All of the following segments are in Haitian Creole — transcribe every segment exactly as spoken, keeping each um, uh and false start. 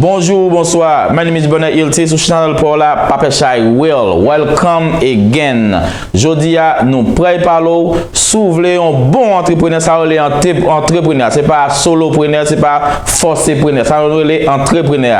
Bonjou, bonswa. My name is Bernard Iltis, sou chanèl pa w la, Papa Chay Will. Welcome again. Jodi a, nou prè pale w, si w vle yon bon antreprenè, sa yo rele ante-, antreprenè. Se pa soloprenè, se pa fòseprenè. Sa yo rele antreprenè.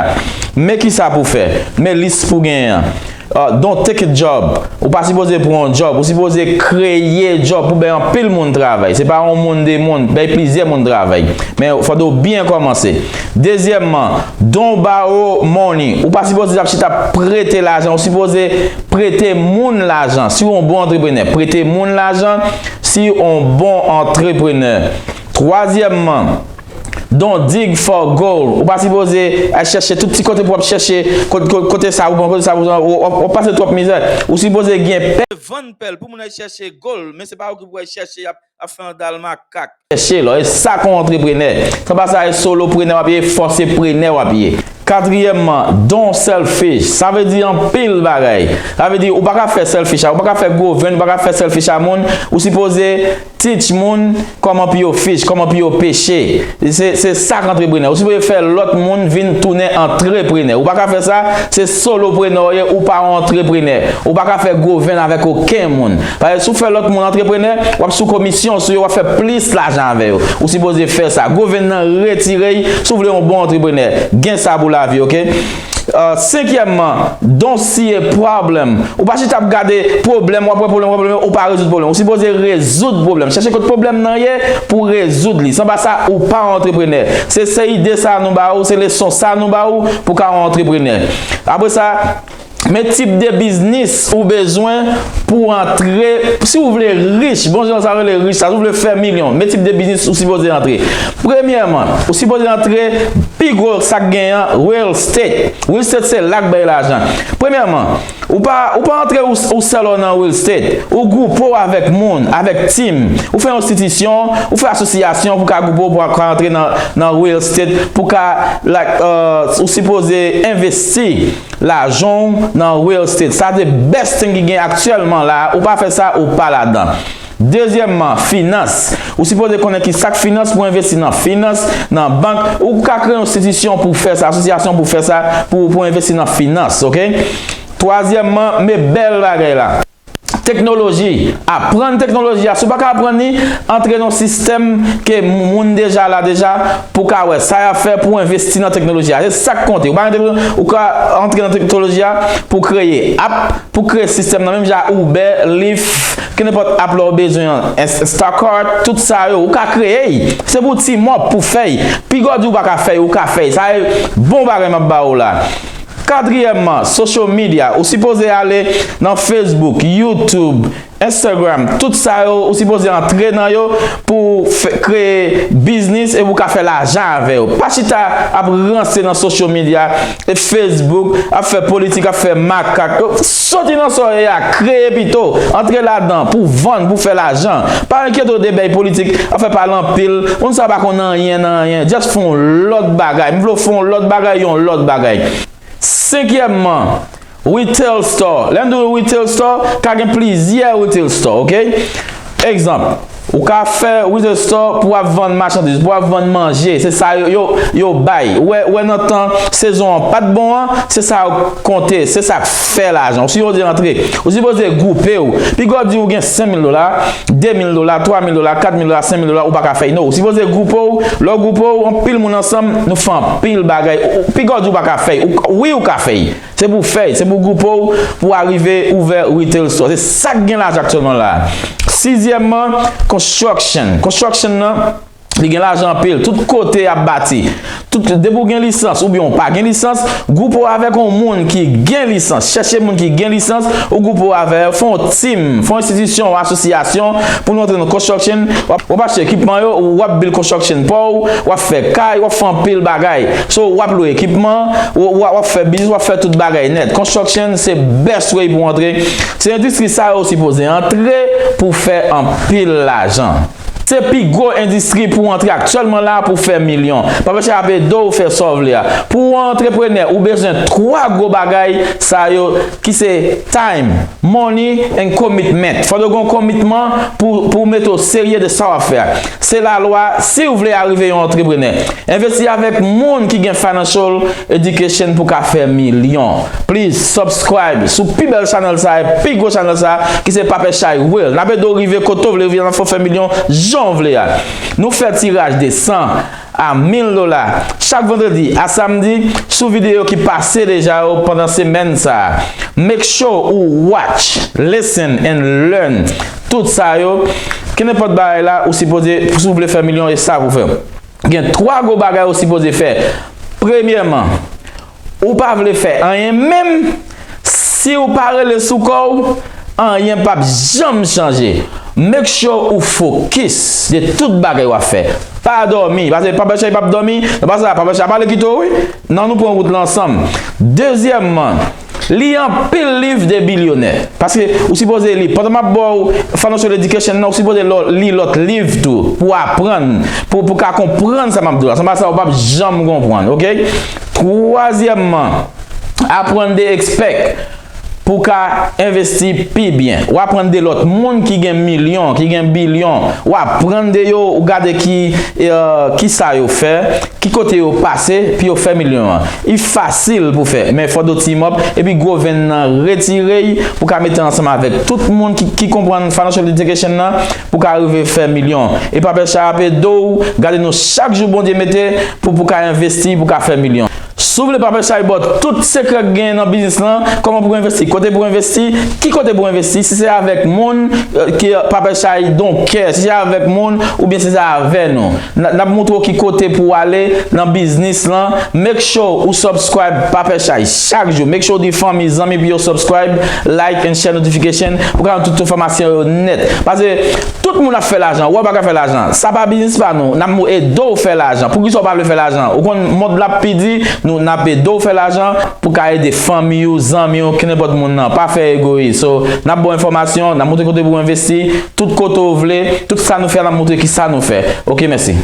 Men kisa pou fè? Men lis pou genyen an. Uh, don't take a job. Ou pa sipoze pran yon job. Ou sipoze kreye job pou bay anpil moun travay. Se pa yon moun, de moun, bay plizyè moun travay. Men fòde w byen kòmanse. Dezyèmman, don't borrow money. Ou pa sipoze ap chita prete lajan. Ou sipoze prete moun lajan. Si w yon bon antreprenè, prete moun lajan. Si w yon bon antreprenè. Twazyèmman, don't dig for gold. Ou pa sipoze al chèche tout ti kote pou w ap chèche kot-, kot-, kote sa pou pran, kote sa pou pran. W ap pase twòp mizè. Ou sipoze gen pèl. Vann pèl pou moun al chèche gold, men se pa ou ki pou al chèche, ap, ap fè yon dal makak. Chèche lò, e sa k yon antreprenè. San pa sa, e soloprenè w ap ye, fòseprenè w ap ye. Katriyèmman, don't selfish. Sa vle di anpil bagay. Sa vle di ou pa ka fè selfish a, ou pa ka fè gwo venn, ou pa ka fè selfish a moun. Ou sipoze teach moun kòman pou yo fish, kòman pou yo peche. Se, se sa k antreprenè. Ou sipoze fè lòt moun vin tounen antreprenè. Ou pa ka fè sa, se soloprenè w ye, ou pa yon antreprenè. Ou pa ka fè gwo venn avèk okenn moun. Paske si w fè lòt moun antreprenè, w ap sou komisyon sou yo, w ap fè plis lajan avè yo. Ou sipoze fè sa. Gwo venn nan, retire l, si w vle yon bon antreprenè. Gen sa pou lavi, oke? Uh, senkyèmman, don't see a problem. Ou pa chita ap gade pwoblèm, w ap wè pwoblèm, w ap wè pwoblèm, ou pa rezoud pwoblèm. Ou sipoze rezoud pwoblèm. Chèche kot pwoblèm nan ye pou w rezoud li. San pa sa, ou pa yon antreprenè. Se, se ide sa nou ba ou, se leson sa nou ba ou pou w ka yon antreprenè. Apre sa, men tip de biznis ou bezwen pou w antre. Si w vle rich, bon jan sa rele rich sa, si w vle fè milyon, men tip de biznis ou sipoze antre. Premyèman, ou sipoze antre pi gwo sa k gen an, real estate. Real estate se la k bay lajan. Premyèman, ou pa, ou pa antre ou, ou sèl ou nan real estate. Ou gwoupe w avèk moun, avèk team. Ou fè enstitisyon, ou fè asosyasyon pou ka gwoupe w, pou ka antre nan, nan real estate, pou ka, like, uh, ou sipoze envesti lajan w nan real estate. Sa se best thing ki gen aktyèlman la. Ou pa fè sa, ou pa ladan. Dezyèmman, finans. Ou sipoze konnen ki sa k finans pou envesti nan finans, nan bank. Ou ka kreye yon enstitisyon pou fè sa, asosyasyon pou fè sa, pou, pou envesti nan finans, oke? Twazyèmman, men bèl bagay la. Teknoloji. Aprann teknoloji a. Si w pa ka aprann li, antre nan yon sistèm ke moun deja la deja, pou w ka wè sa y ap fè pou w envesti nan teknoloji a. Se sa k konte. Ou pa gen teknoloji, ou ka antre nan teknoloji a pou kreye app, pou kreye sistèm nan, menm jan Uber, Lyft, kenenpòt app la w bezwen an, Ins-, Instacart, tout sa yo, ou ka kreye y. Se pou team up pou fè y. Piga w di w pa ka fè y, ou ka fè y. Sa e bon bagay m ap ba ou la. Katriyèmman, social media. Ou sipoze ale nan Facebook, YouTube, Instagram, tout sa yo, ou sipoze antre nan yo pou w fè, kreye biznis e pou w ka fè lajan avè yo. Pa chita ap ranse nan social media, e Facebook, ap fè politik, ap fè makak. Soti nan sa w ye a, kreye pito. Antre ladan pou vann, pou fè lajan. Pa enkyete w de bèy politik, ap fè pale anpil. Moun sa pa konn anyen nan anyen. Just fè yon lòt bagay. M vle w fè yon lòt bagay, yon lòt bagay. Senkyèmman, retail store. Lè m di w retail store, ka gen plizyè retail store, oke? Egzanp, ou ka fè retail store pou w ap vann machandiz, pou w ap vann manje. Se sa yo, yo, yo bay. Ou wè, ou wè nan tan sezon an pa t bon an, se sa yo konte, se sa k fè lajan. Ou sipoze antre, ou sipoze gwoupe w. Piga w di w gen senk mil dola, de mil dola, twa mil dola, kat mil dola, senk mil dola, ou pa ka fè y. Non, ou sipoze gwoupe w. Lè w gwoupe w, anpil moun ansanm, nou fè anpil bagay. Ou, ou, piga w di w pa ka fè y. Ou, wi, ou ka fè y. Se pou w fè y. Se pou w gwoupe w, pou w arive ouvè retail store. Se sa k gen lajan aktyèlman la. Sizyèmman, construction. Construction nan, li gen lajan anpil. Tout kote y ap bati. Tout, depi w gen lisans oubyen w pa gen lisans, gwoupe w avèk yon moun ki gen lisans. Chèche moun ki gen lisans, ou gwoupe w avè yo, fè yon team, fè yon enstitisyon, yon asosyasyon pou nou antre nan construction. W ap, w ap achte ekipman yo, w ap build construction pa w, w ap fè kay, w ap fè anpil bagay. So, w ap lwe ekipman, w, w, w ap fè biznis, w ap fè tout bagay nèt. Construction se best way pou antre. Se endistri sa yo sipoze antre pou fè anpil lajan. Se pi gwo endistri pou w antre aktyèlman la pou w fè milyon. Papa Chay ap ede w fè sa w vle a. Pou w antreprene, ou bezwen twa gwo bagay sa yo ki se time, money and commitment. Fò w gen yon komitman pou, pou w mete w serye de sa w ap fè a. Se lalwa, si w vle arive yon antreprenè. Envesti avèk moun ki gen financial education pou ka fè milyon. Please subscribe sou pi bèl channel sa, pi gwo channel sa, ki se Papa Chay World. N ap ede w rive kote w vle rive, nan fè w fè milyon jan w vle a. Nou fè tiraj de san a mil dola chak vandredi a samdi sou videyo ki pase deja yo pandan semèn sa a. Make sure ou watch, listen and learn tout sa yo. Kenenpòt bagay la ou sipoze, si w vle fè milyon, e sa pou fè. Gen twa gwo bagay ou sipoze fè. Premyèman, ou pa vle fè anyen menm, si w pa rele sou kò w, anyen p ap janm chanje. Make sure ou fokis de tout bagay w ap fè. Pa dòmi, paske Papa Chay p ap dòmi. Nan pa sa, Papa Chay ap ale kite w, wi. Nan nou pran wout la ansanm. Dezyèmman, li anpil liv de bilyonè. Paske ou sipoze li, pandan m ap ba w financial education nan, ou sipoze lò- li lòt liv tou pou w aprann, pou, pou w ka konprann sa m ap di w la. San pa sa, ou p ap janm konprann, oke? Twazyèmman, aprann de expert pou w ka envesti pi byen. W aprann de lòt moun ki gen milyon, ki gen bilyon. W aprann de yo, ou gade ki, eh, ki sa yo fè, ki kote yo pase pou yo fè milyon an. Li fasil pou fè, men fò w team up, epi gwo venn nan retire l pou w ka mete ansanm avèk tout moun ki, ki konprann financial education nan pou w ka rive fè milyon. E Papa Chay ap ede w, gade nou chak jou Bondye mete pou, pou w ka envesti, pou w ka fè milyon. Si w vle Papa Chay ba w tout sekrè k genyen nan biznis lan, kòman pou w envesti, kote pou w envesti, ki kote pou w envesti, si se avèk moun, eh, ke Papa Chay don't care, si se avèk moun, oubyen si se avè nou. N a- n ap montre w ki kote pou w ale nan biznis lan. Make sure ou subscribe Papa Chay chak jou. Make sure w di fanmi, zanmi pou yo subscribe, like and share notification pou w ka jwenn tout enfòmasyon yo nèt. Paske tout moun ap fè lajan, ou pa ka fè lajan. Sa pa biznis pa nou. N ap ede w fè lajan. Poukisa w pa vle fè lajan? Ou konn mond la ap pi di, nou n ap ede w fè lajan pou w ka ede fanmi w, zanmi w, kenenpòt moun nan. Pa fè egoyis. So, n ap ba w enfòmasyon, n ap montre kote pou w envesti, tout kote w vle, tout sa nou fè, n ap montre ki sa nou fè. Oke, mèsi.